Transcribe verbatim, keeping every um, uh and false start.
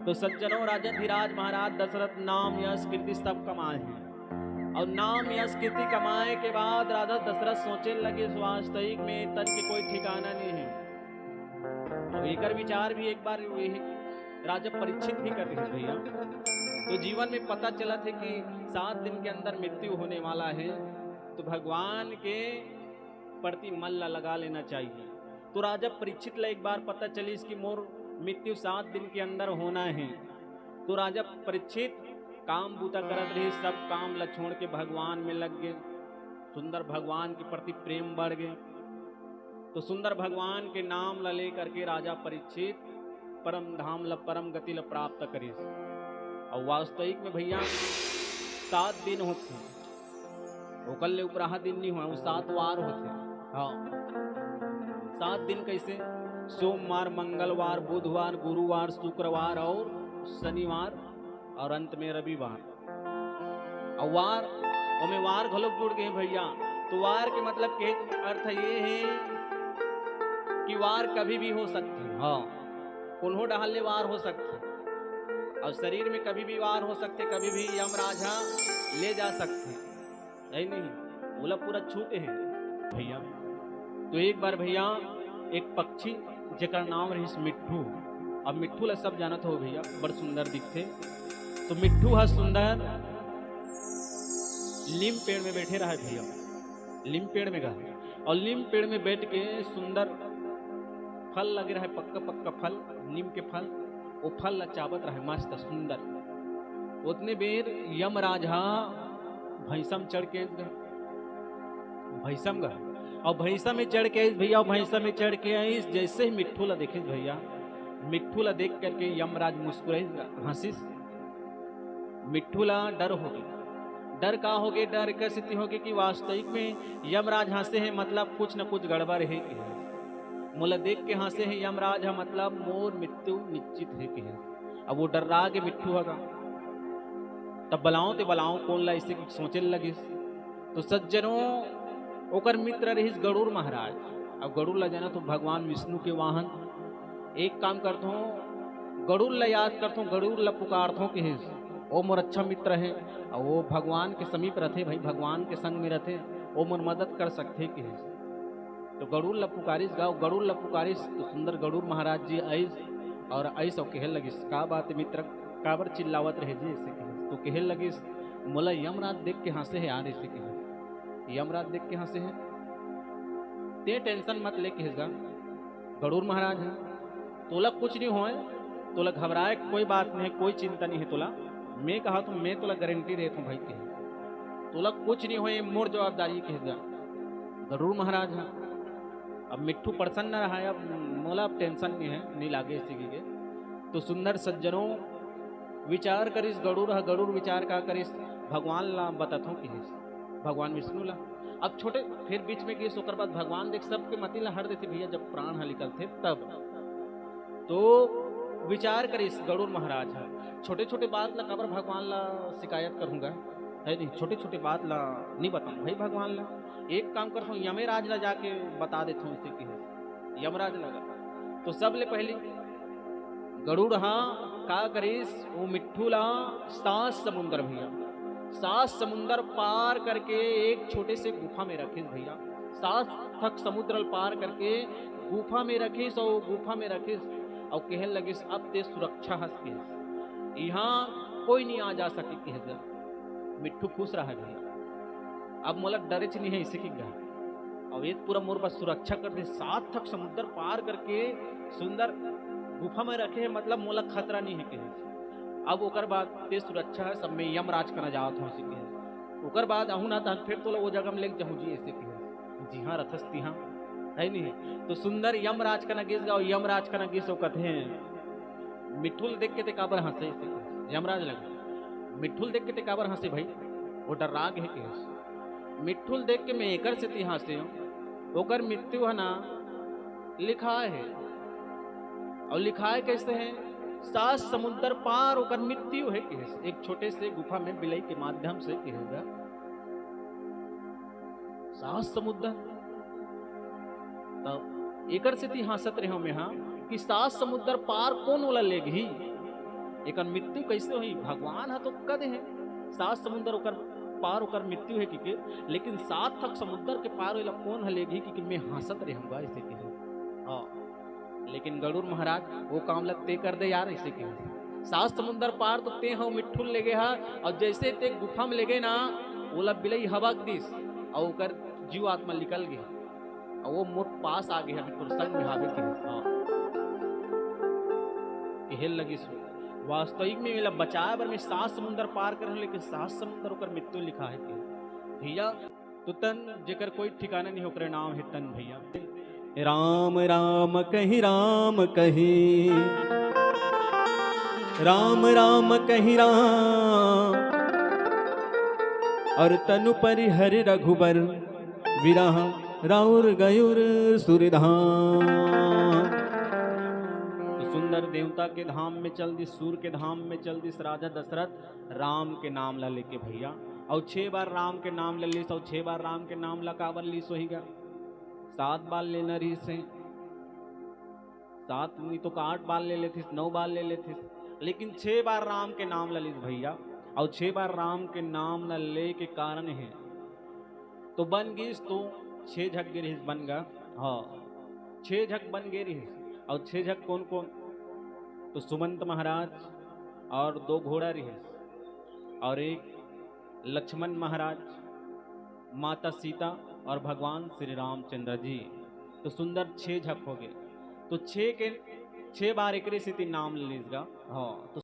तो सज्जनों, राजा धीराज महाराज दशरथ नाम यश कीर्ति सब कमाए हैं। और नाम यश कीर्ति कमाए के बाद राजा दशरथ सोचे लगे, "वास्तविक में तन के कोई ठिकाना नहीं है।" और एकर विचार भी एक बार वही राजा परीक्षित भी कर रहे भैया। तो जीवन में पता चलत है कि सात दिन के अंदर मृत्यु होने वाला है, तो भगवान के प्रति मन ला लगा लेना चाहिए। तो राजा परीक्षित ला एक बार पता चलिस कि मोर मृत्यु सात दिन के अंदर होना है। तो राजा परीक्षित काम बूता करत रहिस, सब काम ला छोड़ के भगवान में लग गए। सुंदर भगवान के प्रति प्रेम बढ़ गए। तो सुंदर भगवान के नाम ला ले करके राजा परीक्षित परम धाम ला, परम गति ला प्राप्त करिस। और वास्तविक में भैया, सात दिन होथे, ओकर ले उपराहा दिन नहीं हुआ, वो सात वार होथे। हाँ, सात दिन कैसे? सोमवार, मंगलवार, बुधवार, गुरुवार, शुक्रवार और शनिवार और अंत में रविवार। और वार, ओमे वार घलोक जुड़ गए भैया। तो वार के मतलब के अर्थ ये है कि वार कभी भी हो सकथे। हाँ, कोनो डहर ले वार हो सकथे। और शरीर में कभी भी वार हो सकथे, कभी भी यमराज ह ले जा सकथे, है नहीं? ओला पूरा छूट है भैया। तो एक बार भैया, एक पक्षी जेकर नाम रहिस मिट्ठू। अब मिट्ठू ला सब जानत हो भैया, बड़ सुंदर दिखथे। तो मिट्ठू ह सुंदर लीम पेड़ में बैठे रहे भैया, लीम पेड़ में गा, और लीम पेड़ में बैठ के सुंदर फल लगे रहे, पक्का पक्का फल, नीम के फल, वो फल ला चाबत रहे, मस्त सुंदर। उतने बेर यमराज हा भैंसा में चढ़ के आइस गा, भैंसा में गा, और भैंसा में चढ़ के आइस भैया, भैंसा में चढ़ के आइस, जैसे ही मिट्ठू ला देखिस भैया, मिट्ठू ला देख करके यमराज मुस्कुराइस गा, हंसिस। मिट्ठू ला डर होगे। डर का होगे? डर एकर सेती होगे कि वास्तविक में यमराज हंसे हे, मतलब कुछ न कुछ गड़बड़ हे कि हे। मोला देख के हंसे हे यमराज ह, मतलब मोर मृत्यु निश्चित हे कि हे। अब वो डर्रा गे मिट्ठू ह गा। तब बलाओ ते बलाओ कोन ला, ऐसे कि सोचे लगिस। तो सज्जनों, ओकर मित्र रहिस गरुड़ महाराज। अब गरुड़ ला जानत हो, भगवान विष्णु के वाहन। एक काम करथों, गरुड़ ला याद करथों, गरुड़ ला पुकारथों किहिस, "ओ मोर अच्छा मित्र हे, अउ वो भगवान के समीप रथे भाई, भगवान के संग में रथे, वो मोर मदद कर सकथे" किहिस। तो गरुड़ ला पुकारिस गा, गरुड़ ला पुकारिस तो सुंदर गरुड़ महाराज जी आइस और आइस अउ कहे लगिस, "का बात हे मित्र, काबर चिल्लावत रहे जी?" ऐसे कहिस। तो कहे लगिस, "मोला यमराज देख के हंसे हे यार," ऐसे कहिस। "यमराज देख के हंसे हे?" "ते tension मत ले," कहिस गा, "गरुड़ महाराज हे, तोला कुछ नहीं होय, तोला घबराए कोई बात नहीं हे, कोई चिंता नहीं हे तोला। मैं कहा तो मैं तोला guarantee देत हूँ भाई," कहे, "तोला कुछ नहीं होय, मोर जवाबदारी," कहिस गा गरुड़ महाराज हे। अब मिट्ठू प्रसन्न रहा, अब मोला अब tension नहीं हे, नहीं लागे इसी के। तो सुंदर सज्जनों, विचार करिस गरुड़ ह, गरुड़ विचार का करिस, भगवान ला बताथों किहिस, भगवान विष्णु ला। अब छोटे, फिर बीच में गिस, ओकर बाद भगवान देख सबके मति ला हर देथे भैया, जब प्राण ह निकलथे तब। तो विचार करिस गरुड़ महाराज ह, छोटे छोटे बात ला काबर भगवान ला शिकायत करूंगा, है नहीं, छोटे छोटे बात ला नहीं बताऊं भाई भगवान ला। एक काम करथों, यमे राज ला जाके बता देथों, इसे कहे यमराज लगा। तो सबले पहली गरुड़ हा का करिस, वो मिट्ठू ला सात समुंदर भैया, सात समुंदर पार करके एक छोटे से गुफा में रखिस भैया। सात ठक समुद्र ल पार करके गुफा में रखिस, और गुफा में रखिस, और कहे लगिस, "अब ते सुरक्षा हस," कहिस, "यहाँ कोई नहीं आ जा सके," कहिस। मिट्ठू खुश रहा भैया, "अब मोला डरेच नहीं हे," इसे कि गा। और एक पूरा मोर बस सुरक्षा कर दे, सात ठक समुद्र पार करके सुंदर गुफा में रखे हे, मतलब मोला खतरा नहीं हे, कहे। अब ओकर बाद ते सुरक्षा हे, सब में यमराज कना जावत हो, इसे कहे। ओकर बाद आहू ना तहन फिर तोला वो जगह में लेके जाहूं जी, ऐसे कहे। जिहां रथस तिहां, है नहीं? तो सुंदर यमराज कना गिस गा, यमराज कना गिस, वो कथे, "मिट्ठू ल देख के ते काबर हंसे?" ऐसे कहे। यमराज लगा, "मिट्ठू ल देख के ते काबर हंसे भाई?" वो डर्रा गे हे कहिस। "मिट्ठू ल देख के मैं एकर सेती हंसे हूं, ओकर मृत्यु ह ना लिखाए हे।" और लिखाए कैसे हे? सात समुंदर पार ओकर मृत्यु हे कहिस, एक छोटे से गुफा में बिलई के माध्यम से कहिस गा। सात समुंदर, तब एकर सेती हंसत रहे हूं मैं हा कि सात समुंदर पार कोन ओला लेगही? एकर मृत्यु कैसे होही? भगवान ह तो कदे हे, सात समुंदर ओकर पार ओकर मृत्यु हे किके, लेकिन सात ठक समुंदर के पार ओला कोन ह लेगही किके मैं हाँसत रहूंगा, ऐसे कहे। हाँ, लेकिन गरुड़ महाराज, वो काम ल ते कर दे यार, ऐसे कहे। सात समुंदर पार तो ते हव मिट्ठू ल लेगे हा, और जैसे ते गुफा में लेगे ना, ओला बिलई हबक दिस, और ओकर जीव आत्मा निकल गे, और वो मोर पास आ गे हा, बिल्कुल संग में हावे के। हाँ, कहे लगिस, वास्तविक में एला बचाए बर मैं सात समुंदर पार करहूं, लेकिन सात समुंदर ओकर मृत्यु लिखा हे के। भैया, तो तन जेकर कोई ठिकाना नहीं, ओकरे नाम हे तन भैया। राम राम कहि राम कहि, राम राम कहि राम, और तनु परि हरि रघुबर, विरह राउर गयुर सुरधाम। तो सुंदर देवता के धाम में चल दिस, सूर के धाम में चल दिस राजा दशरथ राम के नाम ला लेके भैया। और छह बार राम के नाम ले लिस, और छह बार राम के नाम ला काबर लिस होही गा? सात बार लेना रहिस हे, सात नहीं तो आठ बार ले लेतिस, नौ बार ले लेतिस, लेकिन छह बार राम के नाम ला लिस भैया। और छह बार राम के नाम ला ले के कारण हे, तो बन गिस तो छह झक गे रिहिस बन गा। हाँ, छह झक बन गे रिहिस। और छह झक कौन कौन? तो सुमंत महाराज और दो घोड़ा रिहिस, और एक लक्ष्मण महाराज, माता सीता और भगवान श्री रामचंद्र जी। तो सुंदर छह झक हो गे। तो छह के छह बार एकरे सेती नाम ले लिस गा। हाँ, तो